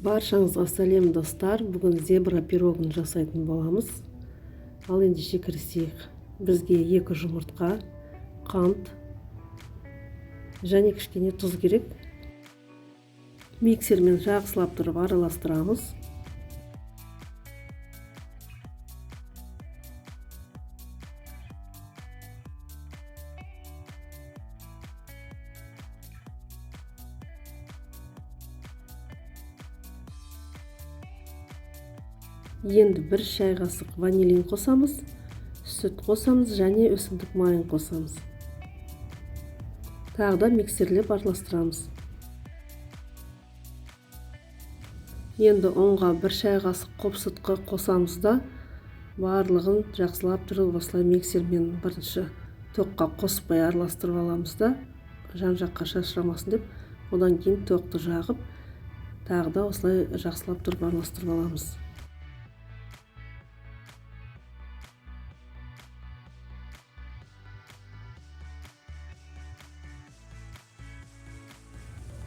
Баршаңызға сәлем, достар! Бүгін зебра пирогын жасайтын боламыз. Ал ендеше кірісейік. Бізге 2 жұмыртқа, қант және кішкене тұз керек. Миксермен жақсылап тұрып араластырамыз. Енді 1 шай қасық ванилин қосамыз, сүт қосамыз және өсімдік майын қосамыз. Тағы да миксерлеп араластырамыз. Енді ұнға 1 шай қасық қопсытқы қосамыз да, барлығын жақсылап тұрып осылай миксермен бірінші тоққа қоспай араластырып аламыз да, жан-жаққа шашырамасын деп, одан кейін тоқты жағып, тағы да осылай жақсылап тұрып араластырып аламыз.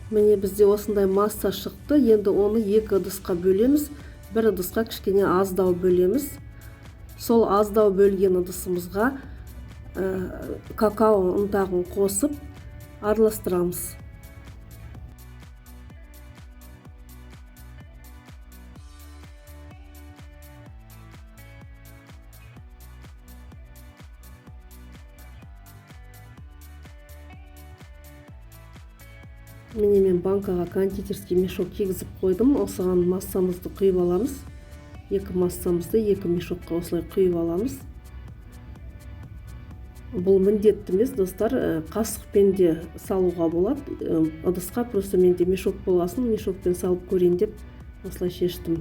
Міне бізде осындай масса шықты. Енді оны 2 ыдысқа бөлеміз. Бір ыдысқа кішкене аздау бөлеміз. Сол аздау бөлген ыдысымызға какао ұнтағын қосып араластырамыз. Міне мен банкаға кондитерский мешок кигізіп қойдым. Осыған массамызды құйып аламыз. 2 массамызды 2 мешокқа осылай құйып аламыз. Бұл міндетті емес, достар, қасықпен де салуға болады. Ыдысқа просто менде мешок болғасын, мешокпен салып көрейін деп осылай шештім.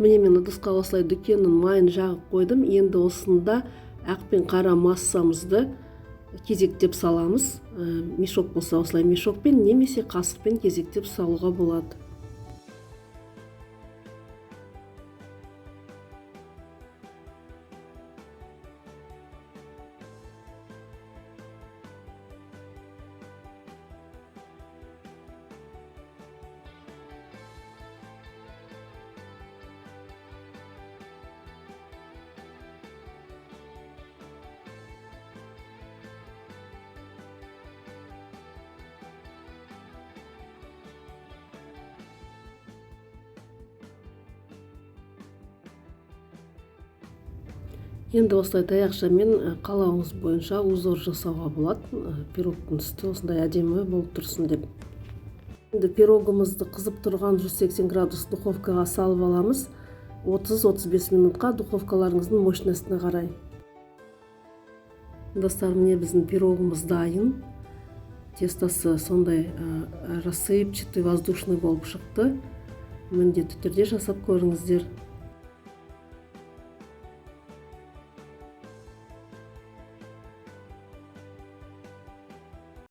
Міне мен ыдысқа осылай дүкеннің майын жағып қойдым. Енді осында ақ пен қара массамызды кезектеп саламыз. Мешок болса осылай мешокпен немесе қасықпен кезектеп салуға болады. Енді осылай таяқшамен қалауыңыз бойынша узор жасауға болады. Пирогтың үсті осындай әдемі болып тұрсын деп. Енді пирогымызды қызып тұрған 180 градус духовкаға салып аламыз. 30-35 минутқа духовкаларыңыздың мощностіне қарай. Достар, міне біздің пирогымыз дайын. Тестосы сондай рассыпчатый, воздушный болып шықты. Міндетті түрде жасап көріңіздер.